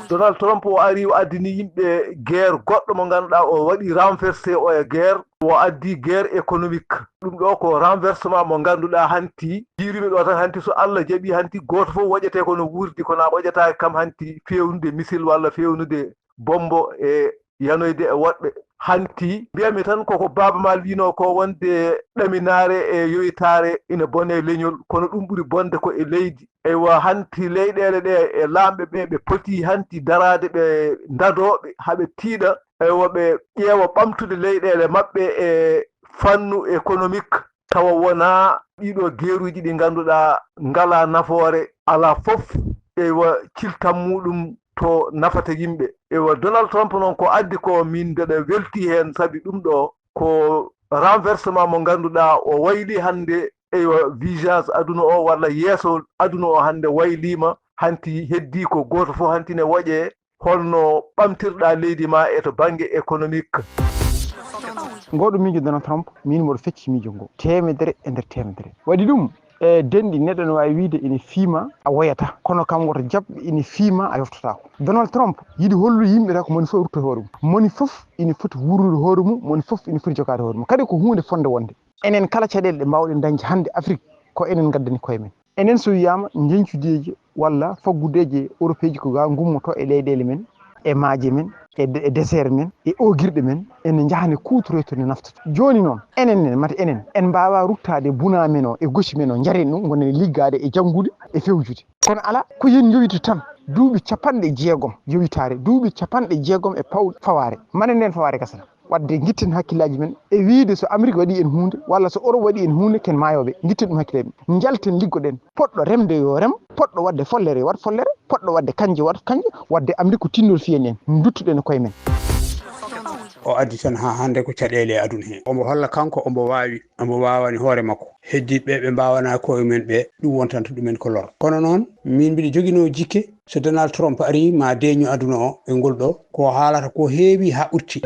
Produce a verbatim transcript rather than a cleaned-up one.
Donald Trump o ari o addini yimɓe guerre goɗɗo mo ngannduɗaa o waɗi renversé o e guerre, o addi guerre économique. Ɗum ɗo ko renversement mo ngannduɗaa hanti jiiriɓe ɗo tan hanti so Allah jaɓi hanti gooto fof waɗete kono wuurdi kono a waɗataake kam hanti fewnude missile walla fewnude bombo e yanoyde e woɗɓe. Hanti mbiyami tan koko baaba maal wino ko wonde ɗaminaare e yoytaare ina bone leñol kono ɗum ɓuri bonde ko e leydi. Eywa hanti leyɗeele ɗe e laamɓe ɓe ɓe poti hanti daraade ɓe dadooɓe haɓe tiiɗa eywa ɓe ƴeewa ɓamtude leyɗeele maɓɓe e fannu économique tawa wonaa ɗiɗo geeruuji ɗi ngannduɗaa ngalaa nafoore alaa fof eywa ciltam muɗum to nafata yimɓe. Eywa Donald Trump noon ko addi ko min mbeɗa welti heen sabi ɗum ɗo ko renversement mo ngannduɗaa o wayli hannde eywa visage aduna o walla yeeso aduna o hannde wayliima hanti heddii ko gooto fof hanti ne woƴee holno ɓamtirɗaa leydi maa e to bannge économique. Ngooɗo miijo Donald Trump miin mboɗo fecci miijo ngo teemedere e nder teemedere. Waɗi ɗum e denɗi neɗɗo no waawi wiyde ina fiima a woyataa kono kam woto jaɓ ina fiima a yoftotaako. Donald Trump yiɗi hollude yimɓe tan ko moni fof rutta hoore mum, moni fof ina foti wuurnude hoore mum, moni fof ina foti jogaade hoore mum kadi ko huunde fotnde wonde. Enen kala caɗeele ɗe mbaawɗen dañde hannde Afrik ko enen ngaddani koye men. Enen so wiyaama njeñcudeeji walla faggudeeji e Europeeji ko ga ngummoto e leyɗeele men, e maaje men, e e désert men, e oogirɗe men, ene njaha ne kuutoroy to ne naftata. Jooni noon enen ne mata enen en mbaawaa ruttaade bunaa men o e gosi men o njaren ɗum ngonen liggaade e janngude e fewjude. Kono alaa ko yen njowitu tan duuɓi capanɗe jeegom yowitaare, duuɓi capanɗe jeegom e paw fawaare, mane nden fawaare gasata. Waɗde ngitten hakkillaaji men e wiyde so Amerik waɗii en huunde walla so Orop waɗii en huunde ken maayooɓe, ngitten ɗum hakkillaaji men. Njalten liggoɗen, poɗɗo remde yo rem, poɗɗo waɗde follere yo waɗ follere, poɗɗo waɗde kanje waɗ kanje, waɗde Amerik ko tinndol fiyen en, nduttuɗen e koye men. O addi tan haa hannde ko caɗeele e aduna hee. Omo holla kanko omo waawi, omo waawani hoore makko. Heddiiɓe ɓe mbaawanaa koye mum en ɓee, ɗum wontanta ɗum en ko lor. Kono noon, miin mbiɗa joginoo jikke, so Donald Trump arii maa deeƴnu aduna o e ngol ɗoo, ko o haalata koo heewii haa ɓurti.